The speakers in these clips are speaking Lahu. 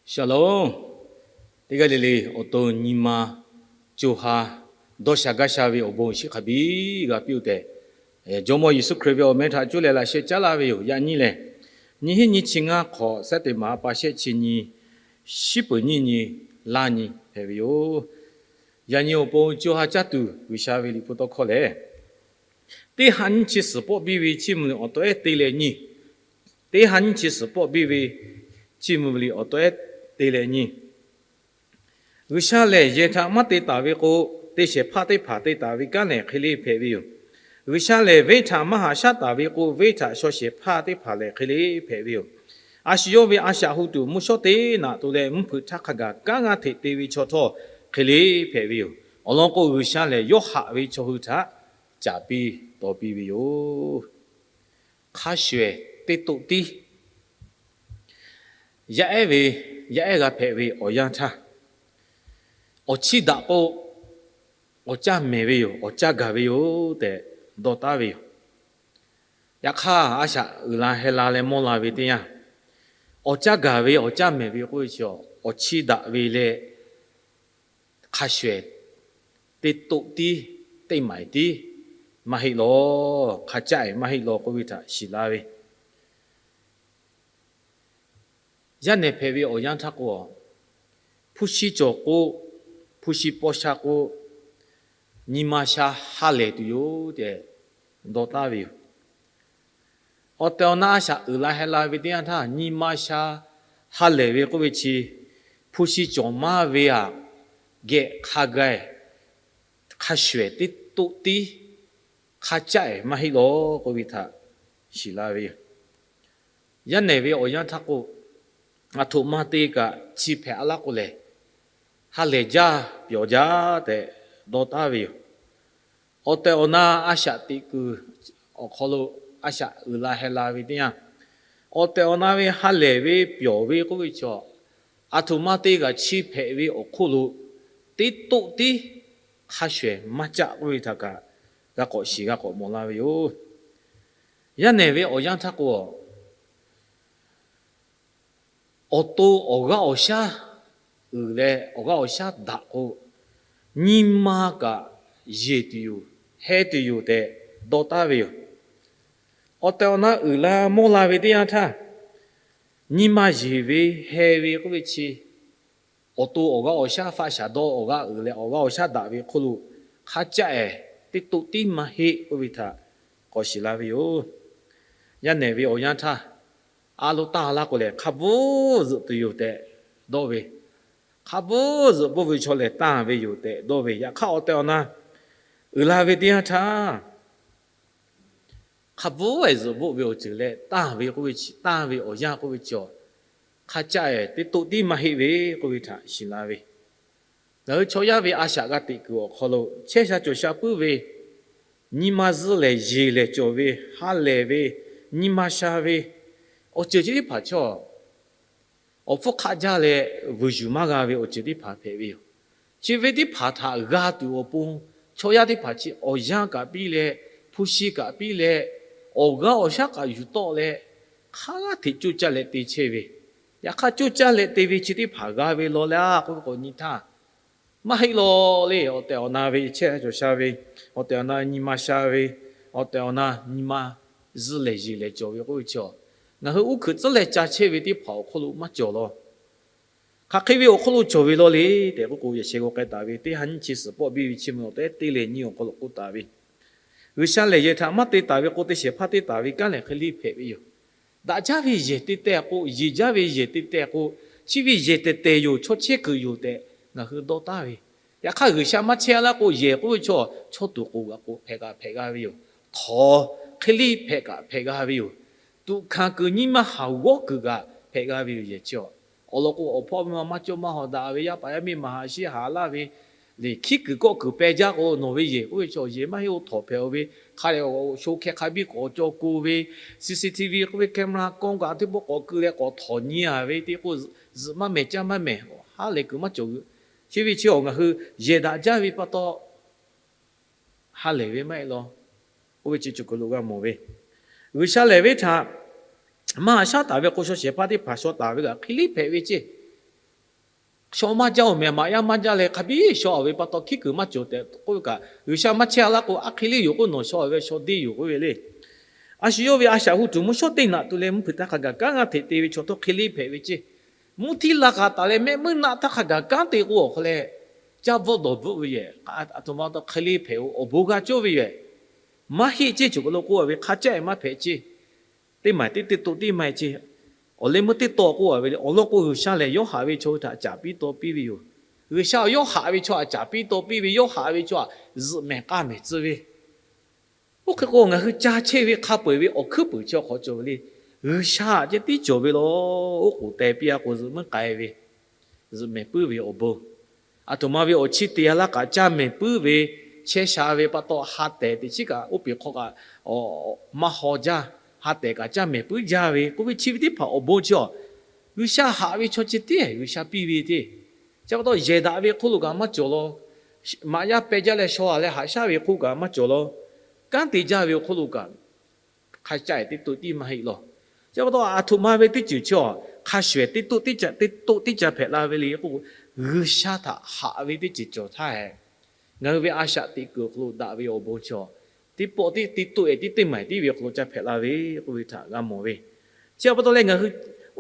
Shalom. Teˇ g'aˇ le le awˬ to nyi ma co ha dawˇ sha gaˇ sha ve awˬ bon awˬ shinˉ hk'a biˇ g'a piˇ-oˆ tehꞈ, Jawˇmawˇ Yeˍsuˆ Hkriꞈ ve awˬ meh htaꞈ coˇ leh laꞈ sheh caˉ laˇ ve yoˬ. Yaꞈ nyi lehˬ, nyi hiˉ nyi chi ngaˇ hk'awꞈ September ha pa shehˆ chi nyi, shiˉ peuˍ nyiˇ nyi, laˇ nyi hpehꞈ ve yoˬ. Yaꞈ nyi awˬ pon co ha caˇ tuˬ G'uiˬsha ve liꞈ hpu tawˇ hkawˇ lehˬ, teˇ ha nyiˇ chi suhˍ pawˆ biˇ ve chiˇ mvuh awˬ to ehˉ te leh nyi. Teˇ ha nyiˇ chi suhˍ pawˆ biˇ ve chiˇ mvuh ve liꞈ awˬ to ehˉ te leh nyi. G'uiˬsha lehˬ yehˬ htaꞈ maˇ te taˍ ve k'o, te shehˍ hpaˇ teˇ hpaˍ te taˍ ve kanˉ lehˬ hk'e le hpehꞈ ve yoˬ. G'uiˬsha lehˬ venˇ htaꞈ maˇ haꞈ shaˉ taˍ ve k'o, venˇ htaꞈ shaw shehˍ hpaˇ teˇ hpaˍ lehˬ hk'e le hpehꞈ ve yoˬ. A shu yawˇ ve a shaꞈ hu tuˬ mvuhˇ shawˉ teˇ naꞈ to leh mvuhˇ hpeuꞈ htaˇ hk'a gaˬ kanˉ g'aˇ hteꞈ te ve chaw htawˇ hk'e le hpehꞈ ve yoˬ. Awˬ lawn k'o, G'uiˬsha lehˬ yawˇ haꞈ ve chaw hui htaꞈ caˍ piˇ taw piˇ ve yoˬ. Hk'a shuˍ ehˍ teˇ toˆ tiˉ yaˇ ehˉ ve, yaˇ ehˉ g'a hpehꞈ ve awˬ yanˇ htaˇ, awˬ chiˇ daꞈ k'o, awˬ caˇ mehˍ ve yoˬ, awˬ caˇ gaˬ ve yoˬ tehꞈ dawˇ taˉ ve yoˬ. Yaꞈ hk'aˇ, a shaꞈ uiˍ la heh la leh mawˇ la ve teˇ yanˇ, awˬ caˇ gaˬ ve awˬ caˇ mehˍ ve k'oˆ ve chi, awˬ chiˇ daꞈ ve leh hk'a shuˍ ehˍ teˇ toˆ tiˉ, teˇ maiˍ tiˉ maˇ heˆ law, hk'a caˆ ehˍ maˇ heˆ law k'oˆ ve htaꞈ shiˍ la ve. Yaˇ nehˬ hpehꞈ ve awˬ yanˇ htaˇ k'o, hpu shi cawˬ k'o, hpu shi paw sha k'o, nyi ma sha ha lehˬ tuˬ yoˬ tehꞈ dawˇ taˉ ve yoˬ. Awˬ tehˬ awˬ na a shaꞈ uiˍ la heh la ve teˇ yanˇ htaˇ, nyi ma sha ha lehˬ ve k'oˆ ve chi, hpu shi cawˬ maˇ ve aꞈ geh hk'a gaˬ hk'a shuˍ ehˍ teˇ toˆ tiˉ hk'a caˆ ehˍ maˇ heˆ law k'oˆ ve htaꞈ shiˍ la ve yoˬ. Yaˇ nehˬ ve awˬ yanˇ htaˇ k'o, aˬ htoꞈ ma te kaꞈ chi hpehꞈ a laˇ k'o lehˬ, ha lehˬ jaˇ, pyawˬ jaˇ tehꞈ dawˇ taˉ ve yoˬ. Awˬ tehˬ awˬ na a shaꞈ teꞈ kuiˬ awˬ hk'aw lo a shaꞈ uiˍ la heh la ve teˇ yanˇ, awˬ tehˬ awˬ na ve ha lehˬ ve pyawˬ ve k'oˆ ve chaw, aˬ htoꞈ ma te kaꞈ chi hpehꞈ ve awˬ hk'oˆ lo teˇ toˆ tiˉ hk'a shuˍ ehˍ maˇ caˆ k'oˆ ve htaꞈ kaꞈ g'a k'awꞈ shiˍ g'a k'awꞈ mawˬ la ve yoˬ. Yaˇ nehˬ ve awˬ yanˇ htaˇ k'o, awˬ to awˬ g'aˇ awˬ shaˉ uiˍ leh awˬ g'aˇ awˬ shaˉ daꞈ k'o, nyi ma kaꞈ yeˬ tuˬ yoˬ, heh tuˬ yoˬ tehꞈ dawˇ taˉ ve yoˬ. Awˬ tehˬ awˬ na uiˍ la mawˇ la ve teˇ yanˇ htaˇ, nyi ma yeˬ ve heh ve k'oˆ ve chi, awˬ to awˬ g'aˇ awˬ shaˉ faˆ shaˍ dawˇ awˬ g'aˇ uiˍ leh awˬ g'aˇ awˬ shaˉ daꞈ ve hk'oˆ lo hk'a caˆ ehˍ teˇ toˆ tiˉ maˇ heˆ k'oˆ ve htaꞈ k'awꞈ shiˍ la ve yoˬ. Yaˇ nehˬ ve awˬ yanˇ htaˇ, a lo taˇ laˇ k'o lehˬ, hk'a bvuhˇ zuhꞈ tuˬ yoˬ tehꞈ dawˇ ve, hk'a bvuhˇ zuhꞈ bvuhˆ ve chaw lehˬ tanˇ ve yoˬ tehꞈ dawˇ ve. Yaꞈ hk'aˇ, awˬ tehˬ awˬ na uiˍ la ve teˇ yanˇ htaˇ, hk'a bvuhˇ ehˍ zuhꞈ bvuhˆ ve awˬ ceuˬ leh tanˇ ve k'oˆ ve chi, tanˇ ve awˬ yanˇ k'oˆ ve chi, hk'a caˆ ehˍ teˇ toˆ tiˉ maˇ heˆ ve k'oˆ ve htaꞈ shiˍ la ve. Ngaˬ hui chaw yaˇ ve a shaꞈ g'a teꞈ kuiˬ awˬ hk'aw lo chehˇ sha cawˬ sha puiˉ ve, nyi ma zuhˆ lehˬ yeˬ lehˬ cawˬ ve, ha lehˬ ve, nyi ma sha ve, awˬ ceuˬ chi teˇ hpaˍ chaw awˬ hpfuhˇ hk'aˆ jaˇ leh vuiˬ yuˬ maˇ g'a ve awˬ ceuˬ teˇ hpaˍ hpehꞈ ve yoˬ. Chi ve teˇ hpaˍ htaꞈ g'a tuˬ awˬ pon, chaw yaˇ teˇ hpaˍ chi awˬ yanˇ kaꞈ piˇ leh, hpu shi kaꞈ piˇ leh, awˬ g'aˇ awˬ shaˉ kaꞈ yuˬ tawˆ leh, hk'a g'aˇ hteꞈ coˇ caˇ leh te chehˇ ve. Yaꞈ hk'aˇ, coˇ caˇ leh te ve chi teˇ hpaˍ g'a ve law leh a k'oˆ ve k'awꞈ nyi htaˇ, maˇ heˆ law le. Awˬ tehˬ awˬ na ve chehˇ cawˬ sha ve, awˬ tehˬ awˬ na nyi ma sha ve, awˬ tehˬ awˬ na nyi ma zuhˆ lehˬ yeˬ lehˬ cawˬ ve k'oˆ ve chi, ngaˬ hui uˉ hkuiꞈ tcuhˉ leh ca chehˇ ve teˇ hpaˍ awˬ hk'oˆ lo maˇ cawˬ law. Hk'aˬ hk'e ve awˬ hk'oˆ lo cawˬ ve law le tehꞈ k'oˆ k'o, yaꞈ sheh g'aw k'ai taˍ ve teˇ ha nyiˇ chi suhˍ pawˆ biˇ ve chi mvuh awˬ tehˉ te leh nyi awˬ hk'aw lo k'oˆ taˍ ve, G'uiˬsha lehˬ yehˬ htaꞈ maˇ te taˍ ve k'o, te shehˍ hpaˇ te taˍ ve kanˉ lehˬ hk'e le hpehꞈ ve yoˬ. Daꞈ jaˇ ve yehˬ te tehˬ k'o, yeˬ jaˇ ve yehˬ te tehˬ k'o, chi ve yehˬ tehˬ tehˬ yoˬ, chaw chehˇ kuiˬ yoˬ tehꞈ ngaˬ hui dawˇ taˉ ve. Yaꞈ hk'aˇ, G'uiˬsha maˇ chehˇ a laˇ k'o, yehˬ k'oˆ ve chaw, chaw tuˬ k'oˍ g'aꞈ k'oˍ hpehꞈ kaꞈ hpehꞈ g'a ve yoˬ. Htawnˍ hk'e le hpehꞈ kaꞈ hpehꞈ g'a ve yoˬ. Tuꞈ hkanˍ kuiˬ nyiˇ maˇ haˍ g'awˇ kuiˬ kaꞈ hpehꞈ g'a ve yoˬ yehˬ chi a. Awˬ lawn k'o, awˬ hpawˇ miˇ ma maˇ cawˇ maˇ hawˍ daꞈ ve, yaˇ paˍ yaˇ miˇ ma haꞈ shiˉ haˍ laˇ ve, lehˬ hkiˉ kuiˬ kawˆ kuiˬ peh jaˇ k'o, nawˬ ve yehˬ k'oˆ ve chaw yehˬ maˇ heˆ, oˇ htawnˍ hpehꞈ ve, hk'a leh sho hkeh hk'a biˇ k'awꞈ cawˬ ko ve, C C T V k'oˆ ve camera kawˇ kaꞈ teˇ pawˆ k'awꞈ keu leh k'awꞈ htawnˍ nyi a ve, teˇ k'oˆ zuhꞈ maˇ mehˍ caˇ maˇ mehˍ, ha lehˬ kuiˬ maˇ cawˬ. Chi ve chi awˬ ngaˬ hui yehˬ daꞈ jaˇ ve pa taw, ha lehˬ ve maˇ heˆ law. Oˇ ve chi cawˬ kuiˬ lo g'a mawˬ ve, G'uiˬsha lehˬ venˇ htaꞈ maˇ haꞈ shaˉ taˍ ve k'o, shaw shehˍ hpaˇ teˇ hpaˍ shaw taˍ ve kaꞈ hk'e le hpehꞈ ve ceˇ. shaw maˇ jaˇ-oˬ mehˍ, maꞈ yaˇ maˇ jaˇ leh hk'a biˇ shaw-a ve pa taw hkiˉ kuiˬ maˇ cawˬ tehꞈ k'oˆ ve kaꞈ, G'uiˬsha maˇ chehˇ-a laˇ k'o, aˉ hk'e le yoˬ k'oˆ nawˬ shaw-a ve shaw deˇ yoˬ k'oˆ ve le. A shu yawˇ ve a shaꞈ hu tuˬ mvuhˇ shawˉ teˇ naꞈ tu leh mvuhˇ hpeuꞈ htaˇ hk'a gaˬ kanˉ g'aˇ hteꞈ te ve chaw htawˇ hk'e le hpehꞈ ve ceˇ. Mvuhˇ htiˇ la k'a taˍ leh mehˆ meuˇ naˆ htaˇ hk'a gaˬ kanˉ te k'o awˬ hk'aw leh, caˇ bvuhˆ dawˬ bvuhˆ ve yehˬ, aˬ htoꞈ ma taw hk'e le hpehꞈ o, awˬ bon g'a cawˇ ve yehˬ. Maˇ heˆ ceˇ, choˬ kaˬ lo k'oˆ-a ve hk'a caˆ-e maˇ hpehꞈ ceˇ. Teˇ maˬ teˇ teˇ to teˇ maˬ ceˇ. Awˬ leh meuˇ teˇ taw k'oˆ-a ve le, awˬ lawn k'o G'uiˬsha lehˬ yawˇ haꞈ ve chaw hui htaꞈ caˍ piˇ taw piˇ ve yoˬ. G'uiˬsha yawˇ haꞈ ve chaw htaꞈ caˍ piˇ taw piˇ ve, yawˇ haꞈ ve chaw htaꞈ zuhꞈ mehˍ k'aˇ mehˍ tcuh ve. Oˇ hk'e k'o ngaˬ hui ca chehˇ ve hk'a peu-eˬ ve awˬ hkuiˉ puiˍ chi awˬ hk'aw cawˬ ve le. G'uiˬsha ceh tiˉ cawˬ ve law. Oˉ k'oˍ teh piˇ-a k'o zuhꞈ meuˇ k'ai ve, zuhꞈ mehˍ puiˉ ve awˬ bon, aˬ htoꞈ ma ve awˬ chiˇ te-a laˇ kaꞈ caˇ mehˍ puiˉ ve, chehˇ sha ve pa taw ha tehˬ teꞈ chiˉ kaꞈ oˇ peˬ hk'aw kaꞈ maˇ haw jaˇ, ha tehˬ kaꞈ caˇ mehˍ puiˉ jaˇ ve k'oˆ ve chi ve teˇ hpaˍ awˬ bon chi a, G'uiˬsha haꞈ ve chaw ceh tiˉ G'uiˬsha piˇ ve teˇ. Chi pa taw yehˬ daꞈ ve hk'oˆ lo kaꞈ maˇ cawˬ law. Maꞈ yaˇ peh jaˇ leh shaw-a leh haꞈ shaˉ ve hk'oˆ kaꞈ maˇ cawˬ law. Kanˉ te jaˇ ve awˬ hk'oˆ lo kaꞈ hk'a caˆ-e teˇ to tiˉ maˇ heˆ law. Chi pa taw aˬ htoꞈ ma ve teˇ ceuˬ chi a, hk'a shuˍ-ehˍ teˇ to teˇ ca hpehꞈ la ve le k'o, G'uiˬsha htaꞈ haꞈ ve teˇ ceuˬ cawˬ htaˇ-e, ngaˬ hui ve a shaꞈ teꞈ kuiˬ awˬ hk'aw lo daꞈ ve awˬ bon chi a, teˇ pawˆ tiˉ teˇ to-e tiˉ teˇ maˬ tiˉ ve awˬ hk'aw lo ca hpehꞈ la ve k'oˆ ve htaꞈ g'a mawˬ ve. Chi pa taw leh ngaˬ hui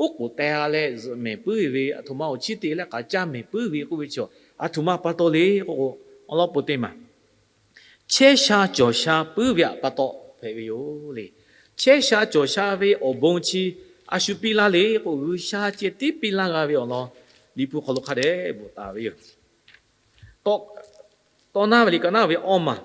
oˉ k'oˍ teh-a leh zuhꞈ mehˍ puiˉ ve, aˬ htoꞈ ma awˬ chiˇ te leh k'aꞈ caˇ mehˍ puiˉ ve k'oˆ ve chi a, aˬ htoꞈ ma pa taw le k'o, awˬ lawn pon teˇ maˬ chehˇ sha cawˬ sha puiˉ ve htaꞈ pa taw hpehꞈ ve yoˬ le. Chehˇ sha cawˬ sha ve awˬ bon chi a shu piˇ laˇ le k'o, G'uiˬsha ceh tiˉ piˇ laˇ g'a ve awˬ lawn Liꞈ hpu hk'aw lo hk'a dehꞈ bvuhꞈ taˍ ve yoˬ. Tawˇ naˇ ve liꞈ ka naˇ ve awˇ maˬ,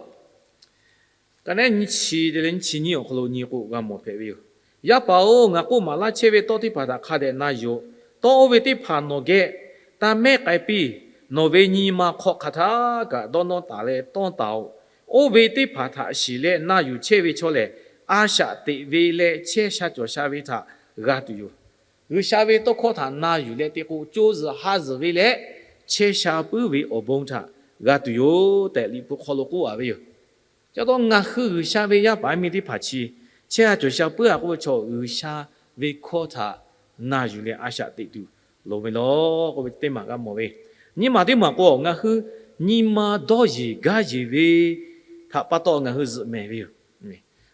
ka nehˉ nyiˇ chi te leh nyiˇ chi nyiˇ awˬ hk'aw lo nyi k'o g'a mawˬ hpehꞈ ve yoˬ. Yaˇ paˍ-oˬ, ngaˬ k'oˆ maˍ laˇ chehˇ ve tawˇ teˇ hpaˍ htaꞈ hk'a dehꞈ na yuˬ-oꞈ. Tawˇ oˇ ve teˇ hpaˍ nawˬ geh taˇ mehˉ k'ai piˇ. Nawˬ ve nyi ma hk'aw hk'aˬ htaˇ kaꞈ dawˇ nawˇ taˍ leh tawˇ taˍ-oꞈ. Oˇ ve teˇ hpaˍ htaꞈ shiˍ leh na yuˬ chehˇ ve chaw lehˬ, a shaꞈ teꞈ ve leh chehˇ sha cawˬ sha ve htaꞈ g'a tuˬ yoˬ. G'uiˬsha ve tawˇ hkawˇ htaꞈ na yuˬ leh te k'o, co zuhˬ ha zuhˬ ve leh chehˇ sha puiˉ ve awˬ bon htaꞈ g'a tuˬ yoˬ tehꞈ Liꞈ hpu hk'aw lo k'oˆ-a ve yoˬ. Ca taw ngaˬ hui G'uiˬsha ve yaˇ paˍ yaˇ miˇ teˇ hpaˍ chi chehˇ sha cawˬ sha puiˉ-a k'oˆ ve chaw, G'uiˬsha ve hkawˇ htaꞈ na yuˬ leh a shaꞈ teꞈ tuˬ loˍ ve law k'oˆ ve teˇ maˬ g'a mawˬ ve. Nyiˇ maˬ teˇ maˬ k'o, ngaˬ hui nyi ma dawˇ yeˬ gaˇ yeˬ ve htaꞈ pa taw ngaˬ hui zuhꞈ mehˍ ve yoˬ.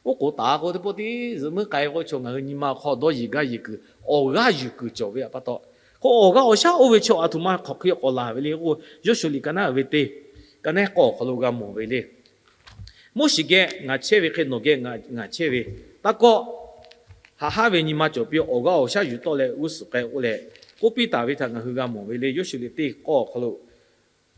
Oˉ k'oˍ taˍ k'o teˇ pawˆ tiˉ zuhꞈ meuˇ k'ai k'o, chaw ngaˬ hui nyi ma hk'aw dawˇ yeˬ gaˇ yeˬ kuiˬ, awˬ g'aˇ yuˬ kuiˬ cawˬ ve htaꞈ pa taw, k'o awˬ g'aˇ awˬ shaˉ oˇ ve chaw aˬ htoꞈ ma hk'aˬ hk'e k'awꞈ laˬ ve le k'o, Yoˇshuˆ liꞈ ka naˉ ve teˇ, ka nehˉ k'awˇ awˬ hk'aw lo g'a mawˬ ve le. Moˉseˍ geh ngaˬ chehˇ ve hk'e nawˬ geh ngaˬ chehˇ ve, taˇ kawˆ. Haꞈ haˉ ve nyi ma cawˬ piˇ-oˆ. Awˬ g'aˇ awˬ shaˉ yuˬ tawˆ leh g'uˇ suhˍ k'ai k'oˆ leh k'oˆ piˇ taˍ ve htaꞈ ngaˬ hui g'a mawˬ ve le. Yoˇshuˆ liꞈ teˇ k'awˇ awˬ hk'aw lo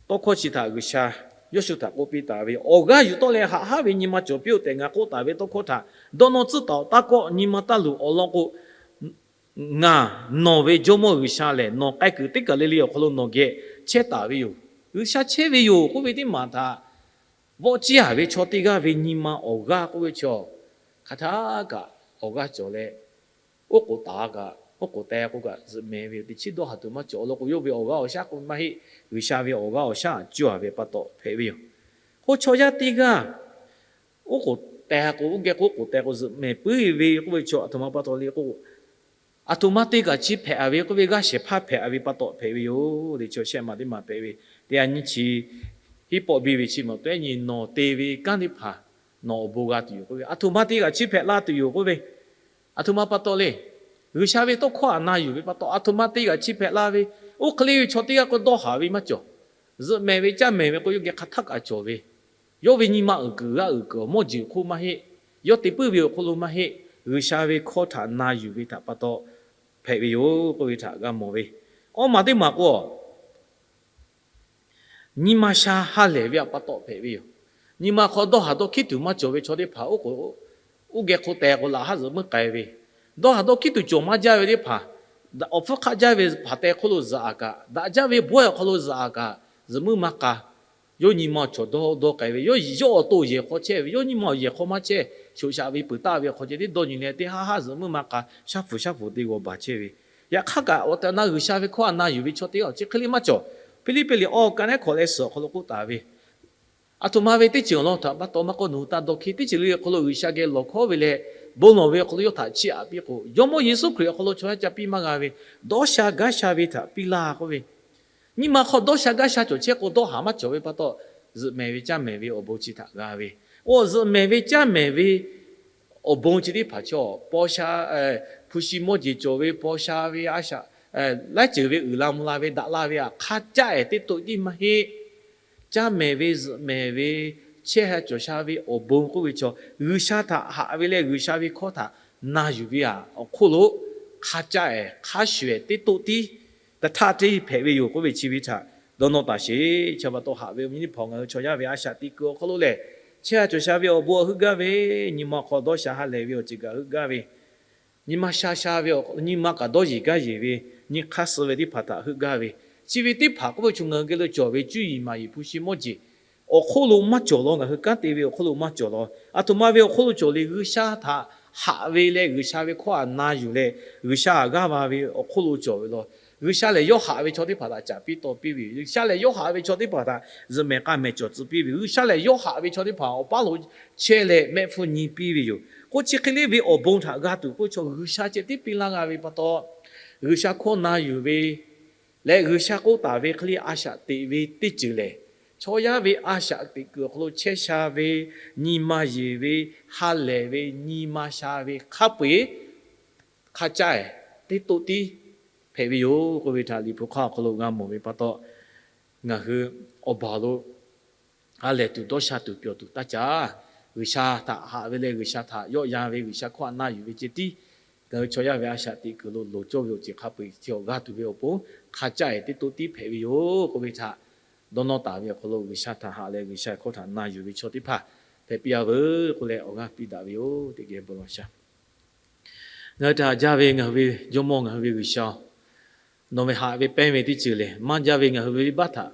tawˇ hkawˇ chi htaꞈ G'uiˬsha Yoˇshuˆ htaꞈ k'oˆ piˇ taˍ ve, awˬ g'aˇ yuˬ tawˆ leh haꞈ haˉ ve nyi ma cawˬ piˇ-oˆ tehꞈ ngaˬ k'oˆ taˍ ve tawˇ hkawˇ htaꞈ dawˇ nawˇ tcuhˉ taˍ-oꞈ. Taˇ kawˆ, nyi ma taˇ luˬ. Awˬ lawn k'o, ngaˬ nawˬ ve Jawˇmawˇ G'uiˬsha lehˬ, nawˬ k'ai kuiˬ teˇ kaˬ le le awˬ hk'aw lo nawˬ geh chehˇ taˍ ve yoˬ. G'uiˬsha chehˇ ve yoˬ k'oˆ ve teˇ maˬ htaꞈ vawˆ ciˇ a ve chaw teˇ g'aˇ ve nyi ma awˬ g'aˇ k'oˆ ve chaw, hk'aˬ htaˇ kaꞈ awˬ g'aˇ cawˬ leh, oˉ k'oˍ taˍ kaꞈ, oˉ k'oˍ teh k'o kaꞈ zuhꞈ mehˍ ve yoˬ. Teˇ chiˉ dawˇ haˍ tuˬ maˇ cawˬ. Awˬ lawn k'o, yawˇ ve awˬ g'aˇ awˬ shaˉ k'oˆ ve maˇ heˆ. G'uiˬsha ve awˬ g'aˇ awˬ shaˉ cawˬ a ve pa taw hpehꞈ ve yoˬ. K'o chaw yaˇ teˇ g'aˇ oˉ k'oˍ teh k'o, oˇ geh k'o oˉ k'oˍ teh k'o zuhꞈ mehˍ puiˉ ve k'oˆ ve chaw aˬ htoꞈ ma pa taw le k'o, aˬ htoꞈ ma te kaꞈ chi hpehꞈ a ve k'oˆ ve, g'aˇ shehˍ hpaˇ hpehꞈ a ve pa taw hpehꞈ ve yoˬ. Teˇ chi shehˆ maˬ teˇ maˬ hpehꞈ ve, teˇ a nyiˇ chi hiˆ pawˆ biˇ ve chi maˬ pehˉ nyi nawˬ te ve kanˉ teˇ hpaˍ nawˬ awˬ bon g'a tuˬ yoˬ k'oˆ ve, aˬ htoꞈ ma te kaꞈ chi hpehꞈ la tuˬ yoˬ k'oˆ ve, aˬ htoꞈ ma pa taw le. G'uiˬsha ve tawˇ hkawˇ htaꞈ na yuˬ ve pa taw aˬ htoꞈ ma te kaꞈ chi hpehꞈ la ve, oˇ hk'e le ve chaw teˇ g'aˇ k'o dawˇ haˍ ve maˇ cawˬ. Zuhꞈ mehˍ ve caˇ mehˍ ve k'o yawˇ geh hk'aˬ htaˇ kaꞈ cawˬ ve, yawˇ ve nyi ma uiˍ kuiˬ g'aˇ uiˍ kuiˬ awˬ mawˇ jeˬ hk'oˆ maˇ heˆ. Yawˇ te puiˉ ve awˬ hk'aw lo maˇ heˆ. G'uiˬsha ve hkawˇ htaꞈ na yuˬ ve htaꞈ pa taw hpehꞈ ve yoˬ k'oˆ ve htaꞈ g'a mawˬ ve. Awˇ maˬ teˇ maˬ k'o, nyi ma sha ha lehˬ ve htaꞈ pa taw hpehꞈ ve yoˬ. Nyi ma hk'aw dawˇ haˍ dawˇ hkiˉ tuˬ maˇ cawˬ ve chaw teˇ hpaˍ oˉ k'oˍ, oˇ geh hk'o teh k'o laꞈ haˉ zuhꞈ meuˇ k'ai ve, dawˇ haˍ dawˇ hkiˉ tuˬ cawˬ maˇ jaˇ ve teˇ hpaˍ, awˬ hpfuhˇ hk'aˆ jaˇ ve hpaˍ teh hk'oˆ lo zuhꞈ a kaꞈ, daꞈ jaˇ ve bawehˇ awˬ hk'aw lo zuhꞈ a kaꞈ, zuhꞈ meuˇ maˇ k'a. Yawˇ nyi ma awˬ chawˬ dawˇ dawˇ k'ai ve, yawˇ awˬ to yehˬ hk'aw chehˇ ve, yawˇ nyi ma awˬ yehˬ hk'aw maˇ chehˇ, shoꞈ shaꞈ ve peuˬ taˆ ve awˬ hk'aw ceh tiˉ dawˇ nyi leh teˇ haˉ haˉ zuhꞈ meuˇ maˇ k'a, shaˉ hpu shaˉ hpu te g'aw baˬ chehˇ ve. Yaꞈ hk'aˇ kaꞈ awˬ tehˬ awˬ na G'uiˬsha ve hkawˇ htaꞈ na yuˬ ve chaw teˇ g'aˇ chi hk'e le maˇ cawˬ. Hpiˇliˇpiˆ liꞈ awˇ ka nehˉ hkawꞈ leh suhˍ awˬ hk'aw lo k'oˆ taˍ ve, aˬ htoꞈ ma ve teˇ ceuˬ awˬ lawn htaꞈ pa taw maˇ k'oˆ, nawˬ hui taˇ dawˇ hkiˉ. Teˇ ceuˬ le awˬ hk'aw lo G'uiˬsha geh lawˬ hkawˉ ve leh bon lawˬ ve awˬ hk'aw lo yawˇ htaꞈ chiˇ aꞈ piˇ k'o, Jawˇmawˇ Yeˍsuˆ Hkriꞈ awˬ hk'aw lo chaw yaˇ ca piˇ maˇ g'a ve, dawˇ sha gaˇ sha ve htaꞈ piˇ laˇ k'oˆ ve, Nyi ma hk'aw dawˇ sha gaˇ sha cawˬ chehˇ k'o, dawˇ haˍ maˇ cawˬ ve pa taw, zuhꞈ mehˍ ve caˇ mehˍ ve awˬ bon chi htaꞈ g'a ve, oˇ zuhꞈ mehˍ ve caˇ mehˍ ve awˬ bon chi teˇ hpaˍ chaw paw sha, hpu shi mawˇ jeˬ cawˬ ve paw sha ve a shaꞈ laiˉ ceuˬ ve uiˍ la mvuh la ve daꞈ la ve htaꞈ hk'a caˇ-ehˍ teˇ toˆ tiˉ maˇ heˆ. Caˇ mehˍ ve zuhꞈ mehˍ ve chehˇ sha cawˬ sha ve awˬ bon k'oˆ ve chaw, G'uiˬsha htaꞈ haꞈ ve leh G'uiˬsha ve hkawˇ htaꞈ na yuˬ ve awˬ hk'oˆ lo hk'a caˇ-ehˍ hk'a shuˍ-ehˍ teˇ toˆ tiˉ, htaꞈ htaˇ tiˉ hpehꞈ ve yoˬ k'oˆ ve chi ve htaꞈ dawˇ nawˇ taˍ sheˍ. Chi pa taw haꞈ ve awˬ viˉ awˬ nyi teˇ hpaˍ, ngaˬ hui chaw yaˇ ve a shaꞈ teꞈ kuiˬ awˬ hk'aw lo lehˬ, chehˇ sha cawˬ sha ve awˬ bon heuˆ gaˇ ve, nyi ma hk'aw dawˇ sha ha lehˬ ve awˬ ceuˬ kaꞈ heuˆ gaˇ ve, nyi ma sha sha ve, nyi ma kaꞈ dawˇ yeˬ gaˇ yeˬ ve, nyi hk'aˇ suh ve teˇ hpaˍ htaꞈ heuˆ gaˇ ve, chi ve teˇ hpaˍ k'oˆ ve chaw ngaˬ hui geh lo cawˬ ve cuˇ yiˍ maˍ yiˍ hpu shi mawˇ jeˬ awˬ hk'oˆ lo maˇ cawˬ law, ngaˬ hui kanˉ te ve awˬ hk'oˆ lo maˇ cawˬ law. Aˬ htoꞈ ma ve awˬ hk'oˆ lo cawˬ le, G'uiˬsha htaꞈ haꞈ ve leh G'uiˬsha ve hkawˇ htaꞈ na yuˬ leh G'uiˬsha htaꞈ g'aˇ va ve awˬ hk'oˆ lo cawˬ ve law. G'uiˬsha lehˬ yawˇ haꞈ ve chaw teˇ hpaˍ htaꞈ caˍ piˇ taw piˇ ve yoˬ. G'uiˬsha lehˬ yawˇ haꞈ ve chaw teˇ hpaˍ htaꞈ zuhꞈ mehˍ k'a mehˍ cawˬ tcuh piˇ ve yoˬ. G'uiˬsha lehˬ yawˇ haꞈ ve chaw teˇ hpaˍ awˬ paˉ lo chehˇ leh mehˆ hpfuhˇ nyi piˇ ve yoˬ. K'o chi hk'e le ve awˬ bon htaꞈ g'a tuˬ k'oˆ ve chaw G'uiˬsha ceh tiˉ piˇ laˇ g'a ve pa taw, G'uiˬsha hkawˇ na yuˬ ve leh G'uiˬsha k'oˆ taˍ ve hk'e le a shaꞈ teꞈ ve teˇ ceuˬ lehˬ, chaw yaˇ ve a shaꞈ teꞈ kuiˬ awˬ hk'aw lo chehˇ sha ve, nyi ma yeˬ ve, ha lehˬ ve, nyi ma sha ve hk'a peu-eˬ hk'a caˇ-ehˍ teˇ toˆ tiˉ hpehꞈ ve yoˬ k'oˆ ve htaꞈ Liꞈ hpu hk'aˇ awˬ hk'aw lo g'a mawˬ ve pa taw, ngaˬ hui awˬ baˬ lo ha lehˬ tuˬ dawˇ sha tuˬ pyawˬ tuˬ taˇ caˇ. G'uiˬsha htaꞈ haꞈ ve leh G'uiˬsha htaꞈ yawˆ yan ve, G'uiˬsha hkawˇ htaꞈ na yuˬ ve ceh tiˉ ngaˬ hui chaw yaˇ ve a shaꞈ teꞈ kuiˬ lo loˍ cawˇ ve awˬ ceuˬ hk'a peu-eˬ chi awˬ g'aˇ tuˬ ve awˬ pon hk'a caˇ-ehˍ teˇ toˆ tiˉ hpehꞈ ve yoˬ k'oˆ ve htaꞈ dawˇ nawˇ taˍ ve awˬ hk'aw lo, G'uiˬsha htaꞈ haꞈ leh G'uiˬsha hkawˇ htaꞈ na yuˬ ve chaw teˇ hpaˍ hpehꞈ piˇ-a veuˬ k'oˆ leh awˬ g'aˇ piˇ daꞈ ve yoˬ. Teˇ geh bon lawˬ sha. Ngaˬ hui htaꞈ haꞈ jaˇ ve ngaˬ hui ve Jawˇmawˇ, ngaˬ hui ve G'uiˬsha-oˬ, nawˬ ve haꞈ ve pehnˇ ve teˇ ceuˬ lehˬ, maˇ jaˇ ve ngaˬ hui ve venˇbaˆ htaꞈ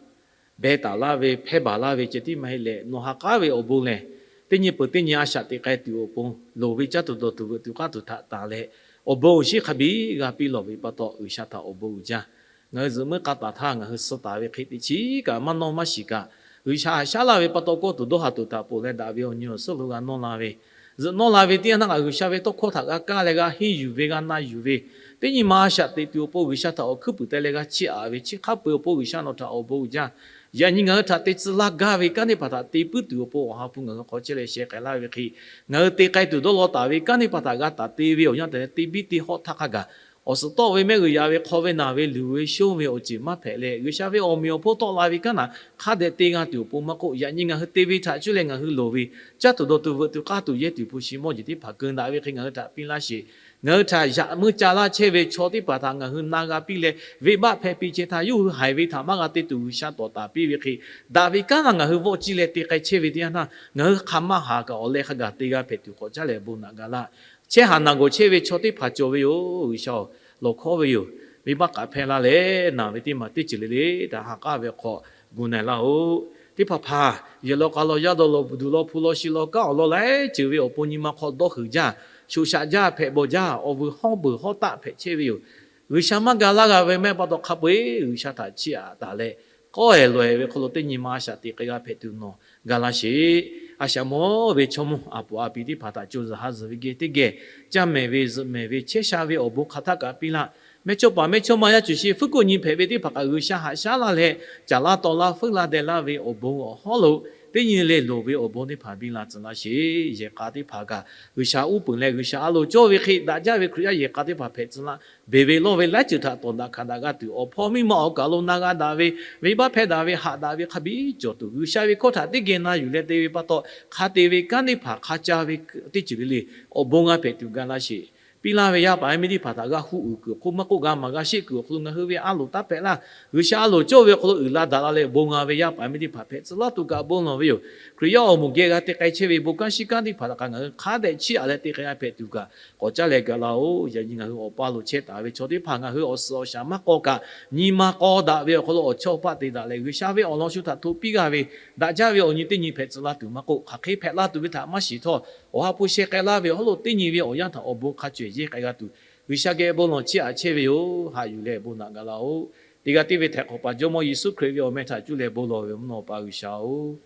beh taˍ laˇ ve, hpehˇ baˬ laˇ ve ceh tiˉ maˇ heˆ leh, nawˬ ha k'aˉ ve awˬ bon lehˬ, teˇ nyi peuˬ teˇ nyi a shaꞈ teꞈ k'ai tuˬ awˬ pon, loˍ ve caˇ tuˬ dawˬ tuˬ veuꞈ tuˬ k'aˇ tuˬ htaꞈ tanˬ leh, awˬ bon awˬ shinˉ hk'a biˇ g'a piˇ lawˬ ve pa taw, G'uiˬsha htaꞈ awˬ bon uiˍ jaˇ. Ngaˬ hui zuhꞈ muiˉ k'a taˍ htaˇ ngaˬ hui suh taˍ ve hk'e teꞈ chiˉ kaꞈ maˇ nawˇ maˇ shiˍ kaꞈ, G'uiˬsha haꞈ shaˉ laˇ ve pa taw, kawˇ tuˬ dawˇ ha tuˬ htaꞈ ponˬ leh daꞈ ve awˬ nyi awˬ suhˉ lo g'a nawˇ la ve, zuhꞈ nawˇ la ve teˇ yanˇ htaˇ kaꞈ G'uiˬsha ve tawˇ hkawˇ htaꞈ g'a kaˇ leh g'a henˇ yuˬ ve, g'a na yuˬ ve, teˇ nyi ma a shaꞈ teꞈ tuˬ awˬ pon G'uiˬsha htaꞈ awˬ hkuiˉ puiˍ teh leh g'a chiˇ aꞈ ve, chi hk'a peu-eˬ awˬ pon G'uiˬsha nawˬ htaꞈ awˬ bon uiˍ jaˇ. Yaꞈ nyi ngaˬ hui htaꞈ te tcuh laˇ gaˇ ve kanˉ teˇ hpaˍ htaꞈ te puiˉ tuˬ awˬ pon Awˬ ha hpu ngaˬ hui hk'aw chehˇ leh sheh k'ai laˇ ve hk'e, ngaˬ hui te k'ai tuˬ dawˇ law taˍ ve kanˉ teˇ hpaˍ htaꞈ g'a taˍ te ve awˬ yanˇ tehꞈ leh, te biˇ te hawˆ htaˇ hk'a gaˬ awˬ suhˍ tawˆ ve mehˆ g'uiˬ yaꞈ ve hk'aw ve naˬ ve luˬ ve shonˇ ve awˬ ceuˬ maˇ hpehꞈ leh, G'uiˬsha ve awˬ meꞈ awˬ hponˇ tawˆ la ve kanˉ htaꞈ hk'a dehꞈ te g'a tuˬ awˬ pon maˇ k'oˆ, yaꞈ nyi ngaˬ hui te ve htaꞈ cuˇ leh ngaˬ hui loˍ ve caˇ tuˬ dawˬ tuˬ veuꞈ tuˬ k'aˇ tuˬ yehˇ tuˬ hpu shi mawˇ jeˬ teˇ hpaˍ keu daꞈ ve hk'e ngaˬ hui htaꞈ piˇ laˇ sheˍ. Ngaˬ hui htaꞈ yaꞈ meuˇ ca laˇ chehˇ ve chaw teˇ hpaˍ htaꞈ ngaˬ hui na g'a piˇ leh, venˇbaˆ hpehꞈ piˇ chehˇ htaˇ, yawˇ hui haiˬ ve htaꞈ maˇ g'a te tuˬ G'uiˬsha tawˍ taˍ piˇ ve hk'e, daꞈ ve kanˉ htaꞈ ngaˬ hui vawˆ ciˇ leh te k'ai chehˇ ve teˇ yanˇ htaˇ, ngaˬ hui hk'aˬ maˇ haˍ kaꞈ awˬ leh hk'a gaˬ te g'a hpehꞈ tuˬ k'awꞈ caˉ leh bon naꞈ ga laˇ. Chehˇ haˍ naˬ gawˬ chehˇ ve chaw teˇ hpaˍ cawˬ ve yoˬ. G'uiˬsha-oˬ, lawˬ hkawˉ ve yoˬ. Venˇbaˆ k'aꞈ hpehˇ laˇ leh, naˬ ve teˇ maˬ teˇ ceuˬ le le htaꞈ ha k'aˉ ve hk'aw gu na-e laˇ-oˬ. Teˇ hpaˍ hpaˍ yehˬ law k'a law, yaˇ dawˇ law, duˬ law, hpu law, shi law, kanˉ awˬ lawn laiˉ ceuˬ ve awˬ pon nyi ma hk'aw dawˇ huiˍ jaˇ, shoꞈ shaꞈ jaˇ hpehꞈ bawˬ jaˇ, awˬ vuiˬ hawˉ beuˬ hawˉ taˆ hpehꞈ chehˇ ve yoˬ. G'uiˬsha maˇ ga laˇ g'a ve maˇ heˆ pa taw, hk'a peu-eˬ G'uiˬsha htaꞈ chiˇ aꞈ taˍ leh, kawˆ-ehˍ lawˬ-ehˍ ve hk'aw lo teˇ nyi ma a shaꞈ teꞈ k'ai g'a hpehꞈ tuˬ nawˬ ga laˇ sheˍ. A shaꞈ mawˇ ve chaw mawˇ aˬ poˍ aˬ piˍ teˇ hpaˍ htaꞈ co zuhˬ ha zuhˬ ve geh teˇ geh, caˇ mehˍ ve zuhꞈ mehˍ ve chehˇ sha ve awˬ bon hk'aˬ htaˆ kaꞈ piˇ laˇ. Mehˇchawˇpaˍ mehˇchawˇma yaˇ cuˬ shi fuiˉ kuˆ nyi hpehꞈ ve teˇ hpaˍ kaꞈ G'uiˬsha haꞈ shaˉ laˇ leh, caˍ laˇ taw laˇ feuˉ laˇ deh laˇ ve awˬ bon awˬ hawˉ lo, teˇ nyi le loˍ ve awˬ bon teˇ hpaˍ biˇ la tcuh laˇ sheˍ. Yehˬ k'a teˇ hpaˍ kaꞈ G'uiˬsha uˉ peunˍ leh G'uiˬsha a loˍ cawˇ ve hk'e daꞈ jaˇ ve Hkriꞈ yaˇ yehˬ k'a teˇ hpaˍ hpehꞈ tcuh laˇ. Beˬ ve lawˇ ve laiˉ ceuˬ htaꞈ tawˍ daꞈ hkanˍ daꞈ g'a tuˬ, awˬ hpawˇ miˇ ma awˬ kaˬ lo na g'a daꞈ ve, venˇbaˆ hpehˇ daꞈ ve, haꞈ daꞈ ve hk'a biˇ cawˬ tuˬ, G'uiˬsha ve hkawˇ htaꞈ teˇ geh na yuˬ leh te ve pa taw, hk'a te ve kanˉ teˇ hpaˍ hk'a ca ve teˇ ceuˬ le le awˬ bon g'a hpehꞈ tuˬ ga laˇ sheˍ. Piˇ laˇ ve yaˇ paˍ yaˇ miˇ teˇ hpaˍ htaꞈ g'a huˆ uiˍ kuiˬ awˬ hk'oˆ maˇ k'oˆ, g'a maˍ g'a sheˆ kuiˬ awˬ hk'aw lo ngaˬ hui ve a loˍ taˇ hpehꞈ laˇ. G'uiˬsha a loˍ cawˇ ve awˬ hk'aw lo uiˍ la daꞈ la leh bon g'a ve yaˇ paˍ yaˇ miˇ teˇ hpaˍ hpehꞈ tcuh laˇ tuˬ kaꞈ bon lawˬ ve yoˬ. Hkriꞈ yaˇ awˬ moˍ geh g'a te k'ai chehˇ ve bon kanˉ shinˉ kanˉ teˇ hpaˍ htaꞈ kaꞈ ngaˬ hui hk'a dehꞈ chiˇ aꞈ leh te k'ai g'a hpehꞈ tuˬ kaꞈ k'awꞈ caˉ leh ga laˇ-oˬ. Yaꞈ nyi ngaˬ hui awˬ pa lo chehˇ taˍ ve chaw teˇ hpaˍ ngaˬ hui awˬ suhˍ awˬ shaˍ maˇ k'aw kaꞈ, nyi ma k'aw daꞈ ve awˬ hk'aw lo awˬ chawˇ paˆ te daꞈ leh, G'uiˬsha ve awˬ lawn shu htaꞈ htoꞈ piˇ g'a ve, daꞈ jaˇ ve awˬ nyi teˇ nyi hpehꞈ tcuh laˇ tuˬ maˇ k'oˆ, hk'aˬ hk'e hpehꞈ la tuˬ ve htaꞈ maˇ shiˍ htawˇ, Awˬ ha hpu sheh k'ai laˇ ve awˬ hawˉ lo teˇ nyi ve awˬ yanˇ htaꞈ awˬ bon hk'a cawehˬ yehˇ k'ai g'a tuˬ, G'uiˬsha geh bon lawˬ chiˇ aꞈ chehˇ ve yoˬ. Haꞈ yuˬ leh bon naꞈ ga laˇ-oˬ. Teˇ g'aˇ tiˉ ve Htaiˍ hk'awꞈ paˍ Jawˇmawˇ Yeˍsuˆ Hkriꞈ ve awˬ meh htaꞈ cuˇ leh bon lawˬ ve mvuhˇ naw Awˬ pa G'uiˬsha-oˬ,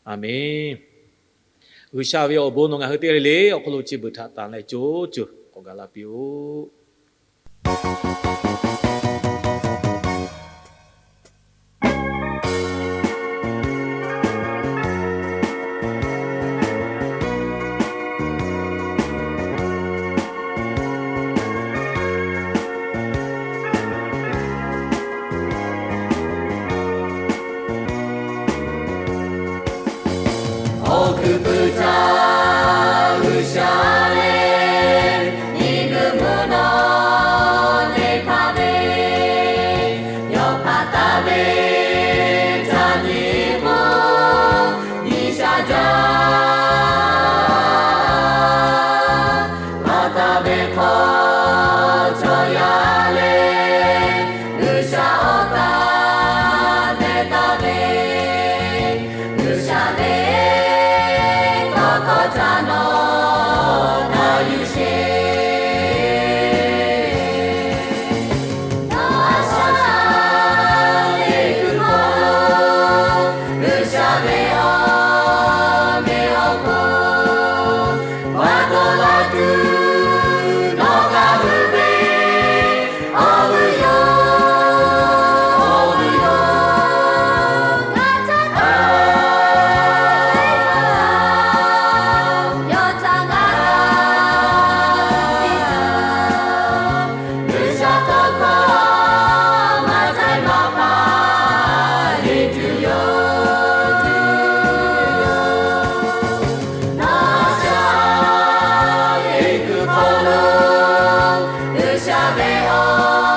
Aˍmenˬ. G'uiˬsha ve awˬ bon nawˬ ngaˬ hui teˇ g'aˇ le le awˬ hk'aw lo chi beuꞈ htaꞈ tanˬ leh co co k'awꞈ gaˬ la piˇ-oˆ. ve a